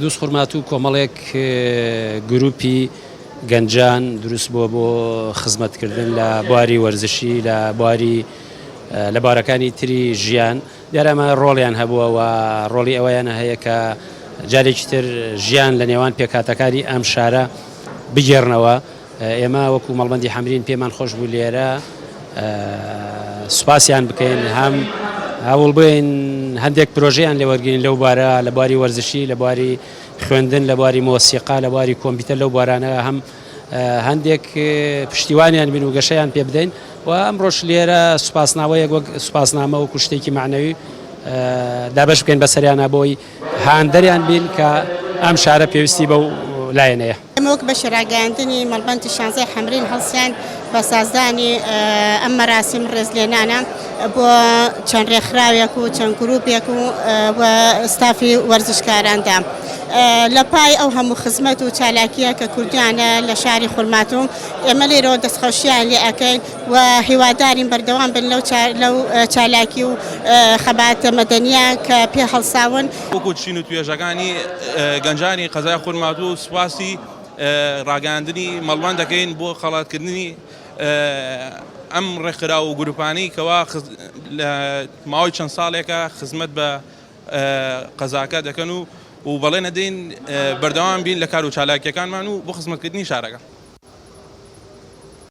دووزخورماتوو کۆمەڵێک گروپی گەنجان دروست بووە بۆ خزمەتکردن لە بواری وەرزشی لە بواری لە بارەکانی تری ژیان دیارە ئەمە ڕۆڵیان هەبووە و ڕۆڵی ئەوەیان هەیە کە جارێکی تر ژیان لە نێوان پێکهاتەکانی ئەم شارە بگێڕنەوە. ئێمە وەکو مەڵبەندی حەمرین پێمان خۆش بوو لێرە سوپاسیان بکەین هەم هەوڵ بین هەندێک پرۆژەیان لێوەرگین لەو بارە لە بواری وەرزشی لە بواری خوێندن لە بواری مۆسیقا لە بواری کۆمپیوتەر لەو بوارانە هەم هەندێک پشتیوانیان بین و گەشەیان پێ بدەین و ئەمڕۆش لێرە سوپاسناوەیەک وەک سوپاسنامە و کوشتێکی معنەوی دابش بکەین بەسەریانە بۆی هاندەریان بین کە ئەم شارە پێویستی بەو لایەنەیە. ئێمە وەک بەشی ڕاگەیاندنی مەڵبەندی شانزەی حەمرین هەڵسیان بە سازدانی ئەم مەراسیم ڕێزلێنانە بۆ چەند ڕێکخراوێک و چەند گروپێک و و ستافی وەرزشکاراندا لە پای ئەو هەموو خزمەت و چالاکیە کە کوردیانە لە شاری خورماتوو ئێمە لێرەوە دەستخۆشیان لێ ئەکەین و هیوادارین بەردەوام بن لەو لەو چالاکی و خەباتە مەدەنیە کە پێ هەڵساون. وەکو چین و توێژەکانی گەنجانی قەزای خورماتوو سوپاسی ڕاگەیاندنی مەڵبەند دەکەین بۆ خەڵاتکردنی ئەم ڕێکخراو و گروپانەی کەوا لە ماوەی چەند ساڵێکە خزمەت بە قەزاکە دەکەن و و بەڵێن ئەدەین بەردەوام بین لە کار و چالاکیەکانمان و بۆ خزمەتکردنی شارەکە.